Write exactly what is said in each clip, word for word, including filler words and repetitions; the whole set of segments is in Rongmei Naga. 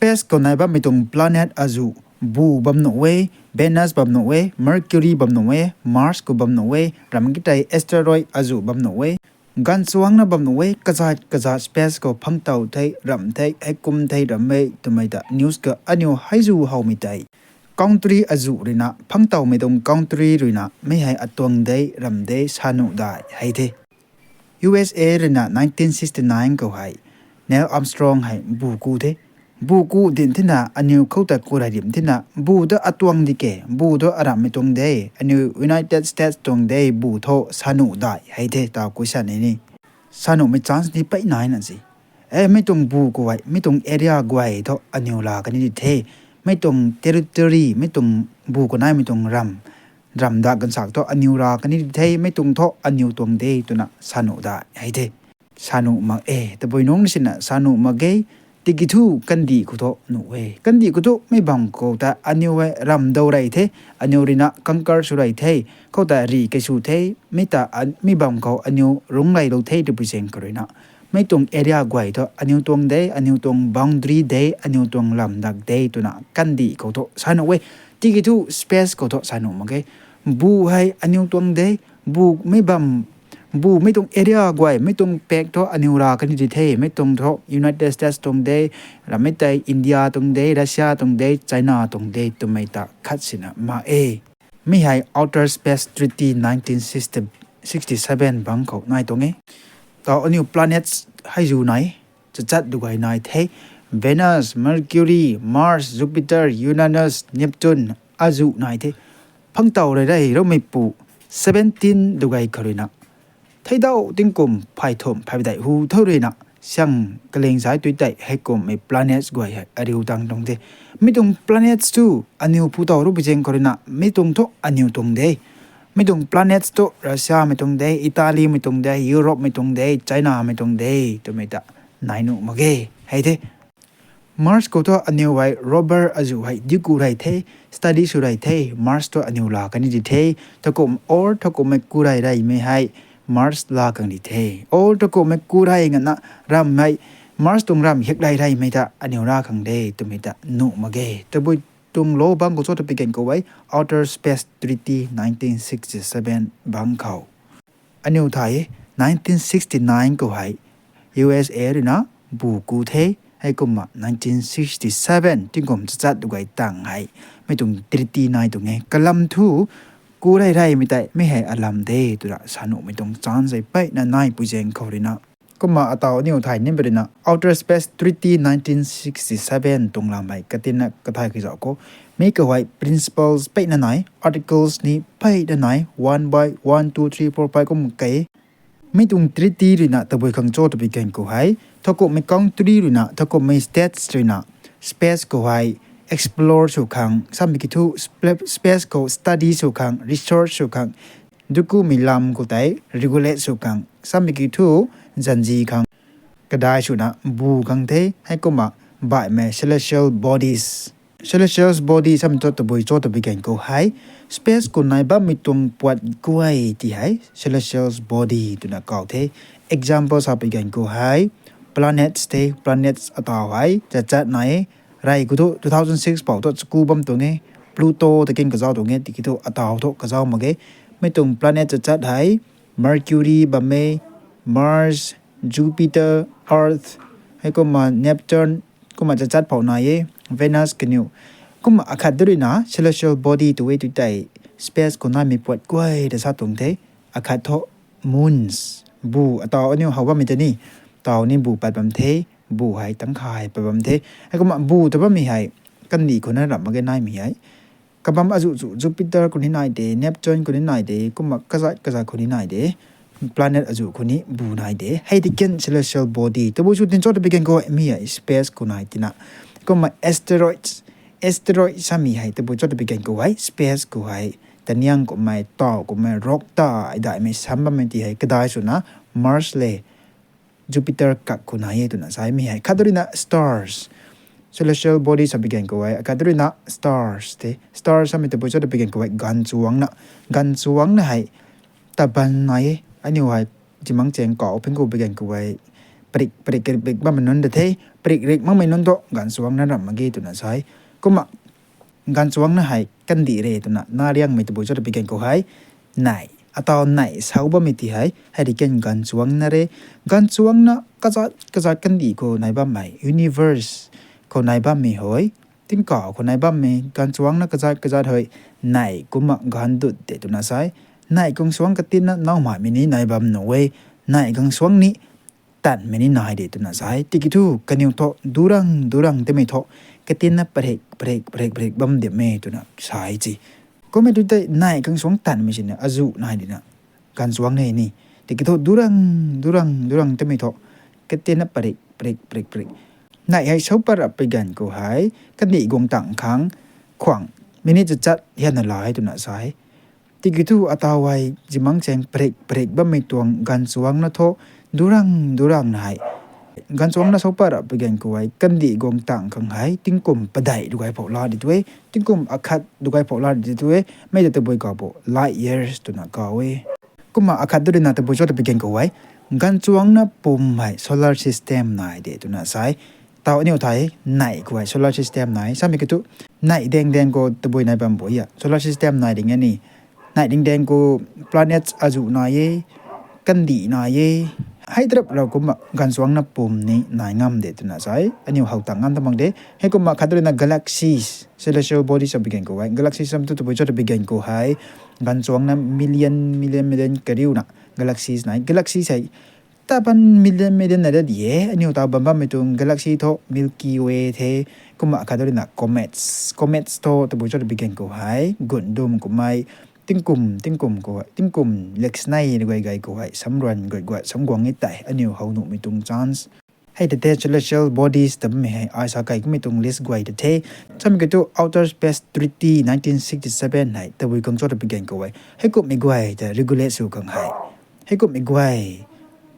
Space khou nai bammei tuang planet azuh, bu bam nuh e, Venus bam nuh e, Mercury bam nuh e, Mars khou bam nuh e, ram ki tei asteroid azuh bam nuh e. Ganvchuangna bam nuh e, kazat kazat space khou phangtow the, ramh the, heikum the, ramh e twmei ta news khou aniu hei zu howmei tei country azuh ruina, phangtowmei tuang country ruina mi hei atuang de, ramh de sa nuh dai hei the. U S A ruina nineteen sixty-nine khou hei Neil Armstrong hei bu ku the. Bu ku din thina aniu khou ta ku rey dim thina, bu ta atuang di ke, bu ta aramhmei tuang de, aniu United States tuang de, bu thu sa nuh dai hei the, taw question ni. Sa nuhmei chance ni peyna na si. E, mi tuang bu khou hei, mi tuang area guay thu aniw la kani di the. Mi tuang territory, mi tuang bu khou naimei tuang ramh, ramh dak gansak thu aniw la kani di the, mi tuang thu aniw tuang de twna sa nuh dai hei the. Sa nuh mak e, tabui nungc sina sa nuh mak ge, tiki thu kandih khou thu nuh e. Kandih khou thu mi bam khou ta aniw hei ramh dau rey the, aniw ruina conquer sw rey the, khou ta rih kei sw the, mi ta, mi bam khou aniw rungc leylou the twpui zaeng khou ruina, mi tuang area guay thu aniw tuang de, aniw tuang boundary de, aniw tuang lam dak de twna kandih khou thu sa nuh e. Tiki thu space khou thu sa nuh mak e. Bu hei aniw tuang de, bu mi bam, bu mi tuang area guay, mi tuang pak thu aniw la kani di the, mi tuang thu United States tuang de, ramhmei tei India tuang de, Russia tuang de, China tuang de twmei ta khat sina mak e. Mi hei Outer Space Treaty nineteen sixty-seven bang khou nai tuang e. Taw aniw planets hei zu nai, chachat dugay nai the, Venus, Mercury, Mars, Jupiter, Uranus, Neptune, azuh nai the. Phangtow rey rey roumeipu seventeen dugay khou ruina, theidau tingkum phay thumh phay dai hu thou ruina, syang kaling zai tui tei heikumhmei planets guay hei ariu tang tuang de. Mi tuang planets tu aniw phu tow rupui zaeng khou ruina, mi tuang thu aniw tuang de. Mi tuang planets tu Russiamei tuang de, Italymei tuang de, Europemei tuang de, Chinamei tuang de twmei ta nai nuh mak ge hei the. Mars khou thu aniw hei rover azuh hei diku rey the, study sw rey the, Mars thu aniw la kani di the, thakum or thakumhmei ku rey reymei hei Mars la khang di the. Or thakumhmei ku rey ngana ramh hei Mars tuang ramh hik rey reymei ta aniw la khang de twmei ta nuh mak ge. Tabui tuang law bang khou cho ta pi gan khou e, Outer Space Treaty nineteen sixty-seven bang khou. Aniw thay, nineteen sixty-nine khou hei U S A ruina bu ku the, heikumna nineteen sixty-seven tingkum chachat dugay tang hei mi tuang treaty nai tuang e. Kalam thu ku rey reymei tei mi hei alam de twna sa nuhmei tuang chance hei peyna naipui zaeng khou ruina. Kumna ataw aniw thay nimei ruina Outer Space Treaty nineteen sixty-seven tuang lam hei katinna kathay kazauh khou, mi khou hei principles peyna nai, articles ni peyna nai, one by one, two, three, four, five kum kei. Mi tuang treaty ruina tabui khang cho ta pi gan khou hei, thakumhmei country ruina, thakumhmei states ruina space khou hei explore sw khang, samei ki thu sp-, space khou study sw khang, research sw khang, dukumei lam khou tei regulate sw khang, samei ki thu zanzi khang, kadai swna bu khang the, heikumna baihmei celestial bodies. Celestial body samei thu tabui cho ta pi gan khou hei, space khou nai bammei tuang puat guay ti hei celestial body twna kaw the. Example sa pi gan khou hei, planets the, planets ataw hei chachat nai e. Rey khou thu two thousand six pou thu chaku bam tuang e, Pluto ta kin kazauh tuang e, tiki thu ataw thu kazauh mak ge. Mi tuang planet chachat hei, Mercury bam e, Mars, Jupiter, Earth, heikumna Neptune, kumna chachat pou nai e, Venus kaniw. Kumna akhat du ruina celestial body tw e tui tei space khou naimei puat guay ta sa tuang the, akhat thu moons, bu ataw aniw how bammei tei ni, taw ni bu pat bam the, bu hei tangkhay pat bam the, heikumna bu ta bammei hei, kandih khou na ramh mak ge naimei hei. Kabam azuh chu Jupiter khou ni nai de, Neptune khou ni nai de, kumna kazat kazat khou ni nai de, planet azuh khou ni bu nai de. Hei ti ken celestial body. Tabui sw tin cho ta pi gan khou mi hei space khou nai tina. Kumna asteroids, asteroid samei hei tabui cho ta pi gan khou hei space khou hei taniang kummei, taw kummei, rock ta, daihmei sam bammei ti hei kadai swna Mars le Jupiter kak khou nai e twna sa e. Mi hei khat du ruina stars, celestial body sa pi gan khou hei, khat du ruina stars the. Stars samei tabui cho ta pi gan khou hei ganvchuangna, ganvchuangna hei taban nai e. Aniw hei chimang chaeng kaw ping khou pi gan khou hei, prik prik prik bammei nunc ta the. Parik rik makmei nunc thu ganvchuangcna ramh mak ge twna sa e. Kumna ganvchuangcna hei kandih re twna na riangmei tabui cho twpui gan khou hei, neih, ataw neih sau bammei ti hei hei ri kan ganvchuangcna re. Ganvchuangcna kazat kazat kandih khou nai bammei, universe khou nai bammei hei, tingkauh khou nai bammei ganvchuangcna kazat kazat hei neih kumna ganv dut de twna sa e. Neih khang suangc katinna nowmei ni nai bam nuh e, neih khang suangc ni tanmei ni nai de twna sa e. Tiki thu kaniw thu durang durang timei thu katinna parik parik parik parik bam diam e twna sa e ci. Kummei tu tei neih khang suangc tanmei sini azuh nai dina ganvchuangcna ni. Tiki thu durang durang durang timei thu katinna parik parik parik parik. Neih hei sau pat rapui gan khou hei kandih guang tang khang khwang minute chat hianna la e twna sa e. Tiki thu ataw hei zimang chaeng parik parik bammei tuang ganvchuangcna thu durang durang na hei ganvchuangcna sau pat rapui gan khou hei kandih guang tang khang hei tingkum padeih dugai phou la di tu e, tingkum akhat dugai phou la di tu e, mei ta tabui kau bo light years twna kau e. Kumna akhat tu rina tabui cho twpui gan khou hei ganvchuangcna pum hei solar system nai de twna sa e. Taw aniu thei neih khou hei solar system nai samei kiu thu neih deng deng khou tabui nai bam bo a solar system nai ding e ni. Neih ding deng khou planets azuh nai e, kandih nai e. Hei tarap rau kumna ganvchuangcna pum ni nai ngam de twna sa e. Aniu how tang ngam ta mak de. Heikumna khat tu rina galaxies, celestial bodies twpui gan khou hei galaxies sam tu tabui cho twpui gan khou hei ganvchuangcna million million million kariuna galaxies nai. Galaxies hei tapan million million nai da di e. Aniu taw bam bammei tuang galaxy thu Milky Way the. Kumna khat tu rina comets, comets thu tabui cho twpui gan khou hei gundum kummei tingkum tingkum khou hei tingkum leksnei guay gay khou hei samruan guay guay samguang e tei aniu how nuhmei tuang chance. Hei tei the celestial bodies ta bammei hei ai sa kai kummei tuang list guay ta the. Samei kiu thu Outer Space Treaty nineteen sixty seven hei tabui khang cho twpui gan khou hei heikumhmei guay ta regulate sw khang hei heikumhmei guay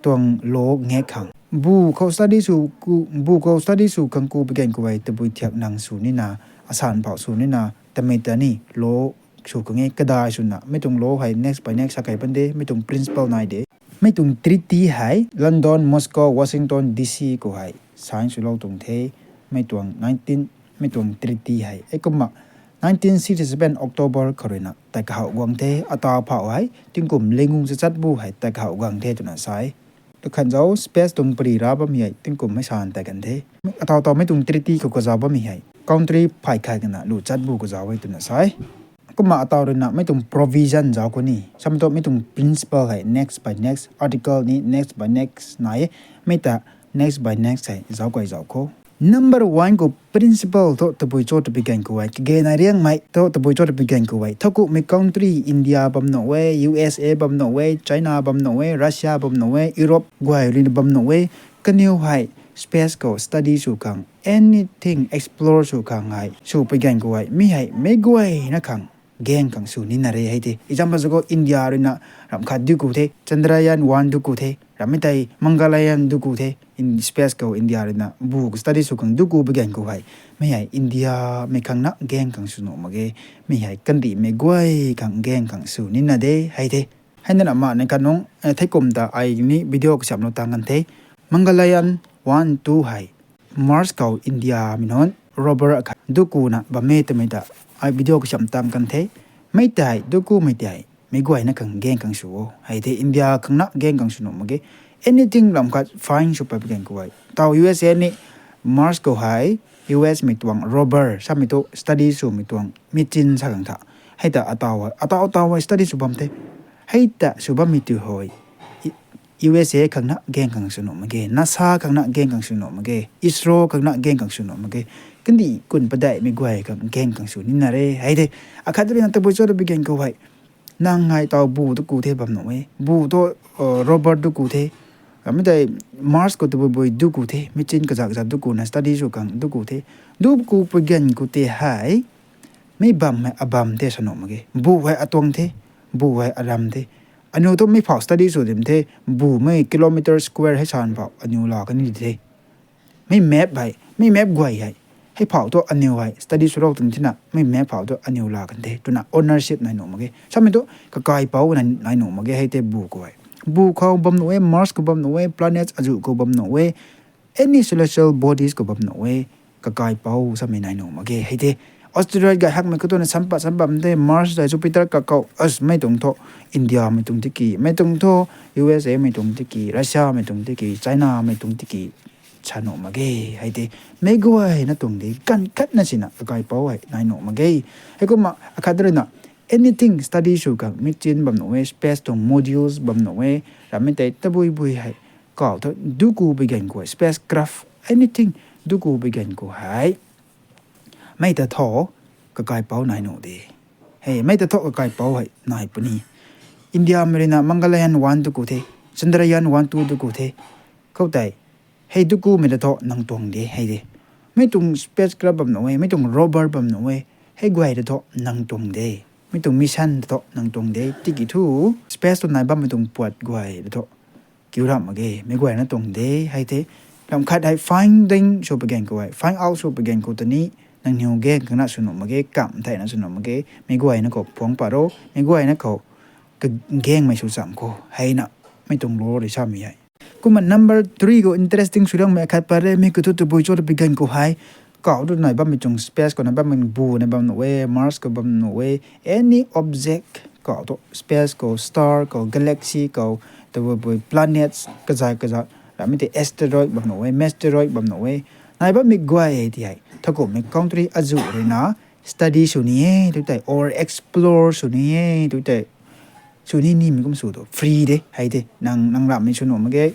tuang law ngak khang bu khou study sw ku, bu khou study sw khang ku pui gan khou hei tabui thiak nang sw nina, asan phou sw nina, tamei ta ni law sw khang e. Kadai swna mei tuang law hei next by next sa kai pan de, mei tuang principle nai de. Mei tuang treaty hei London, Moscow, Washington D C khou hei sign swlou tuang the. Mei tuang nineteen, mei tuang treaty hei heikumna nineteen sixty seven October khou ruina tat kahaw guang the. Ataw phou hei tingkum lengung chat chat bu hei tat kahaw guang the twna sa e. Kakhan zauc space tuang pari ra bammei hei tingkum mei san tat kan the. Ataw taw mei tuang treaty khou kazauc bammei hei country phay khat kana lu chat bu kazauc e twna sa e. Kumna ataw ruina mei tuang provision zauc khou ni samei tu mei tuang principle hei next by next article ni next by next nai e. Mei ta next by next hei zauc kai zauc khou number one khou principle thu tabui cho twpui gan khou hei kage nai riangmei thu tabui cho twpui gan khou hei thowkumhmei country India bam nuh e, U S A bam nuh e, China bam nuh e, Russia bam nuh e, Europe guay ruina bam nuh e. Kaniw hei space khou study sw khang, anything explore sw khang hei swpui gan khou hei mi hei meic guayna khang gaeng khang sw nina re hei the. Example zauc khou India ruina ramh khat duku the, Chandrayaan one duku the, rammei tei Mangalyaan duku the. Space khou India ruina bu study sw khang duku pui gan khou hei mi hei India mei khang na gaeng khang sw nuh mak ge. Mi hei kandihmei guay khang gaeng khang sw nina de hei the. Hei nana ma ni kanung theikum ta ai ni video kasiamhlou tang kan the. Mangalyaan one two hei Mars khou India mei nunc rover akhat dukuna bammei twmei ta ai video kasiam tang kan the. Mei tei dukumei tei meic guayna khang gaeng khang sw o hei the. India khang na gaeng khang sw nuh mak ge. Anything lam khat find sw pat pui gan khou hei taw U S A ni Mars khou hei U S mei tuang rover samei tu study swmei tuang machine sa khang tha. Hei ta ataw ataw ataw hei study sw bam the. Hei ta sw bammei tu hei U S A khang na gaeng khang sw nuh mak ge, NASA khang na gaeng khang sw nuh mak ge, ISRO khang na gaeng khang sw nuh mak ge. Kandih kun padeihmei guay khang gaeng khang sw nina re hei the. Akhat ruina tabui cho twpui gan khou hei nang hei taw bu duku the bam nuh e, bu thu rover duku the, rammei tei Mars khou tabui bui duku the, machine kazat kazat dukuna study sw khang duku the. Duku pui gan khou tei hei mei bam hei abam the sa nuh mak ge. Bu hei atuang the, bu hei aram the. Aniw thu mei phou study sw dim the, bumei kilometer square hei san phou aniw la kan ni the. Mei map hei, mei map guay hei hei phou thu aniw hei study swlou tuang thina, mei map phou thu aniw la kan the twna ownership nai nuh mak ge. Samei thu kakaipouc nai nuh mak ge hei tei bu khou hei. Bu khou bam nuh e, Mars khou bam nuh e, planets azuh khou bam nuh e, any celestial bodies khou bam nuh e, kakaipouc samei nai nuh mak ge hei de. Asteroid gay hakmei khou twna sampat sam bam de, Mars dei Jupiter kakhou, as mei tuang thu, India mei tuang tiki, mei tuang thu, U S A mei tuang tiki, Russia mei tuang tiki, China mei tuang tiki, sa nuh mak ge hei de. Meic guayna tuang de, ganv khatna sina kakaipouc hei nai nuh mak ge. Heikumna akhat ruina, anything study sw khang machine bam nuh e, space tuang modules bam nuh e, ramei tei tabui bui hei, kau thu duku bi ganv khou hei, spacecraft, anything, duku bi ganv khou hei, mei ta thu kakaipouc nai nuh de. Hei, mei ta thu kakaipouc hei nai puni. India mei ruina Mangalyaan one duku the, Chandrayaan one two duku the. Khoutei, hei dukumei ta thu nang tuang de hei de. Mei tuang spacecraft bam nuh e, mei tuang rover bam nuh e, hei guay ta thu nang tuang de. Mei tuang mission ta thu nang tuang de. Tiki thu, space tu nai bammei tuang puat guay ta thu kiu ramh mak ge, meic guayna tuang de hei the. Lam khat hei finding sw pui ganv khou hei, find out sw pui ganv khou ta ni, nangniw gaeng kana sw nuh mak ge, kamh theina sw nuh mak ge, meic guayna khou phuang pat ro, meic guayna khou kagaengmei sw cham khou heina, mei tuang lo rui samei hei. Kumna number three khou interesting sw liangmei akhat pat re, mi kiu thu tabui cho ta pui ganv khou hei, kau tu nai bammei tuang space khou nai bammei bu nai bam nuh e, Mars khou bam nuh e, any object, kau tu space khou, star khou, galaxy khou, tabui planets kazat kazat, ramei tei asteroid bam nuh e, meteoroid bam nuh e, nai bammei guay hei ti hei, thakumhmei country azuh ruina study sw ni e tu tei, or explore sw ni e tu tei, sw ni nimei kum sw tu free de hei de. Nang, nang ramhmei sw nuh mak ge,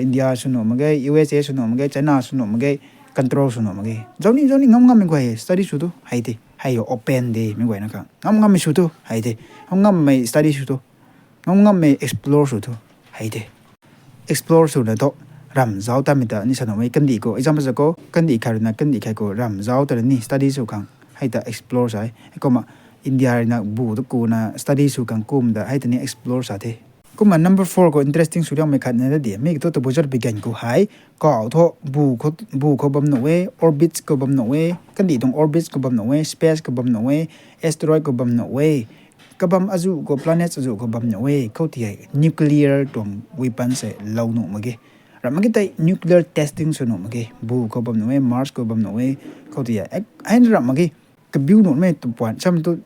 India sw nuh mak ge, U S A sw nuh mak ge, China sw nuh mak ge, control sw nuh mak ge. Zauc ni, zauc ni ngam ngammei guay study sw tu hei de. Hei open de, meic guayna khang ngam ngammei sw tu hei de. Ngam ngammei study sw tu, ngam ngammei explore sw tu hei de. Explore swna thu, ramh zauc tamei ta ni sa nuhmei, kandih khou example sa khou, kandih khat ruina kandih khat khou ramh zauc ta ni study sw khang hei ta explore sa e. Heikumna India ruina bu tu kuna study sw khang kum ta hei ta ni explore sa the. Kumna number four khou interesting sw liangmei khat na ta di, mi kiu thu tabui cho ta pui ganv khou hei, kau thu bu khou, bu khou bam nuh e, orbits khou bam nuh e, kandih tuang orbits khou bam nuh e, space khou bam nuh e, asteroid khou bam nuh e, kabam azuh khou, planets azuh khou bam nuh e, khou ti hei nuclear tuang weapon se lou nuh mak ge. Ramh mak ge tei nuclear testing sw nuh mak ge, bu khou bam nuh e, Mars khou bam nuh e, khou ti hei, hei ramh mak ge, kabiu nuhmei tu puan, samei tu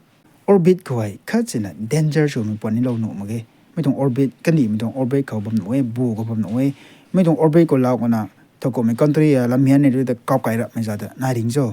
orbit khou hei khat sina danger swmei puan ni lou nuh mak ge. Mei tuang orbit, kandihmei tuang orbit khou bam nuh e, bu khou bam nuh e, mei tuang orbit khou lau kana, thakumhmei country a lamhian ni tu ta kau kai rapmei za ta nai ring cho.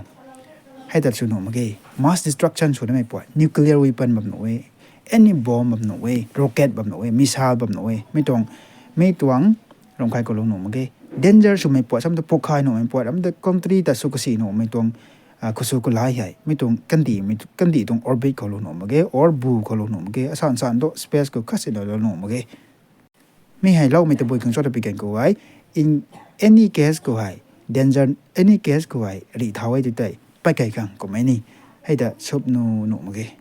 Hei ta sw nuh mak ge. Mass destruction sw namei puat, nuclear weapon bam nuh e, any bomb bam nuh e, rocket bam nuh e, missile bam nuh e, mei tuang, mei tuang, ramh khat khou lou nuh mak ge. Danger swmei puat, samei tu pukhay nuhmei puat, ramei ta country ta sw kasi nuhmei tuang, khou sw khou lai hei, mei tuang kandih, mei tu, kandih tuang orbit khou lou nuh mak ge, or bu khou lou nuh mak ge, asan san tu space khou khat sina lou nuh mak ge. Mi hei loumei tabui khang cho ta pui ganv khou hei, in any case khou hei, danger, any case khou hei rih thau e tu tei, pat kei khang kummei ni, hei ta sw nuh nuh mak ge.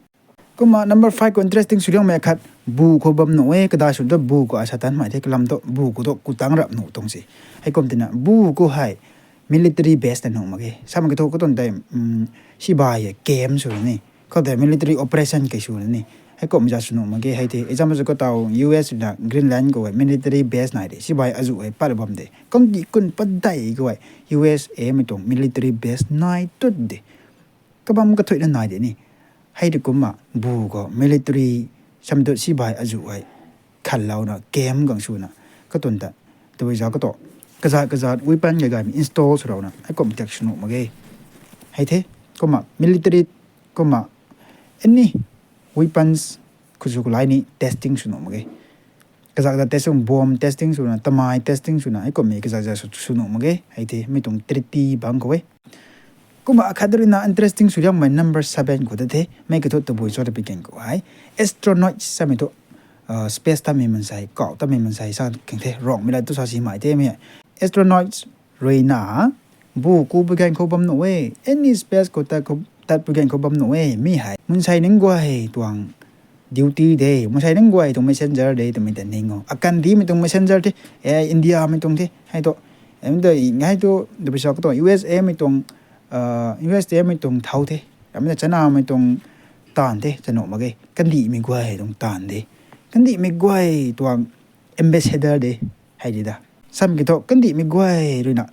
Kumna number five khou interesting sw liangmei khat, bu khou bam nuh e, kadai sw tu bu khou ai sa tanmei the, kalam tu bu khou tu ku tang rap nuh tuang se. Heikum tina bu khou hei military base ta nuh mak ge. Samei kiu thu khou tuang tei, sibai e camp sw ni, khou tei military operation kei sw ni, heikum za sw nuh mak ge. Hei the example sw khou tau U S na Greenland khou hei military base nai de, sibai azuh hei pat bam de, kandih kun padeih khou hei U S A mei tuang military base nai tut de. Kabam kathuina nai de ni. Hei de kumna bu khou military, samei tu sibai azuh hei khanlouna camp gang swna, katuang ta, tabui zauc katu, kazat kazat weapon gay gaymei install swlouna heikum tak sw nuh mak ge. Hei the, kumna military, kumna any weapons khou sw khou lai ni testing sw nuh mak ge. Kazat kazat testing, bomb testing swna, tamei testing swna, heikummei kazat kazat sw, sw nuh mak ge. Hei the mei tuang treaty bangc khou e. Kumna akhat ruina interesting sw liangmei number seven khou ta the, mei kiu thu tabui cho ta pui ganv khou hei, astronauts samei thu space tamei mansei, kau tamei mansei sa khang the, rongmei la tu sa simei the mei. Astronauts ruina bu khou pui ganv khou bam nuh e, any space khou tat khou, tat pui ganv khou bam nuh e, mi hei mansei nunc guay tuang duty de, mansei nunc guay tuang messenger de twmei ta ning o. Akandihmei tuang messenger the, e, India mei tuang the, hei tu, hei tu, tabui sa katu U S A mei tuang, U S A mei tuang thau the, ramei ta China mei tuang taanv the, cha nuh mak ge, kandihmei guay tuang taanv de, kandihmei guay tuang ambassador de, hei di da. Sam ki thu kandihmei guay ruina,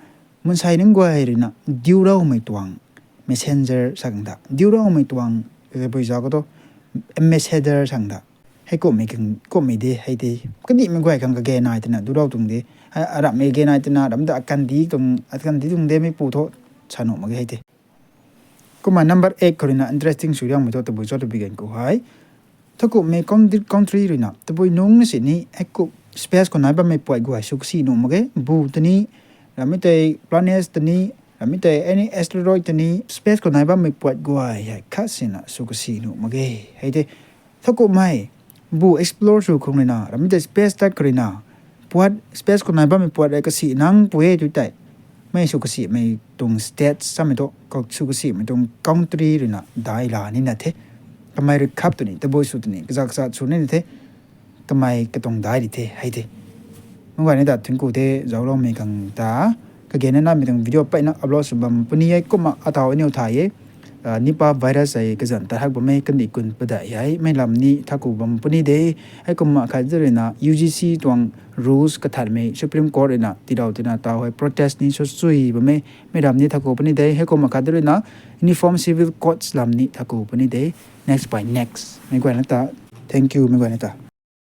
mansei nunc guay ruina diuloumei tuang messenger sa khang ta, diuloumei tuang, tabui zauc khou thu ambassador sa khang ta. Heikumhmei, kumhmei de hei tei. Kandihmei guay khang kage nai twna diulou tuang de. Aramhmei kage nai twna ram ta akandi tuang, akandi tuang de meipu thu sa nuh mak ge hei tei. Kumna number eight khou ruina interesting sw liangmei thu tabui cho twpui ganv khou hei, thakumhmei country ruina tabui nungc na sini heikum space khou nai bammei puat guay sw kasi nuh mak ge. Bu tani, ramei tei planets tani, ramei tei any asteroid tani, space khou nai bammei puat guay hei khat sina sw kasi nuh mak ge hei tei. Thakumhmei bu explore sw khang ruina ramei tei space tat khou ruina puat, space khou nai bammei puat hei kasi nang pu e tu tei, mei sw kasimei tuang states samei thu sw kasimei tuang country ruina dai la nina the. Kamei rui khap twni, tabui sw twni, kazak kazat sw nina the. Kamei katuang dai di the hei tei. Meic guayna ta thuanc ku the zaucloumei khang ta. Kagena namei tuang video peyna upload sw bam puni e. Kumna ataw aniu thay e, Nipah virus hei kazanc tat hak bammei kandih kun padeih hei mei lam ni thaku bam puni de. Heikumna khat de ruina U G C tuang rules kathanmei Supreme Court ruina tiilou twna taw hei protest ni sw sui bammei, mei lam ni thaku puni de. Heikumna khat de ruina Uniform Civil Codes lam ni thaku puni de. Next by next meic guayna ta. Thank you meic guayna ta.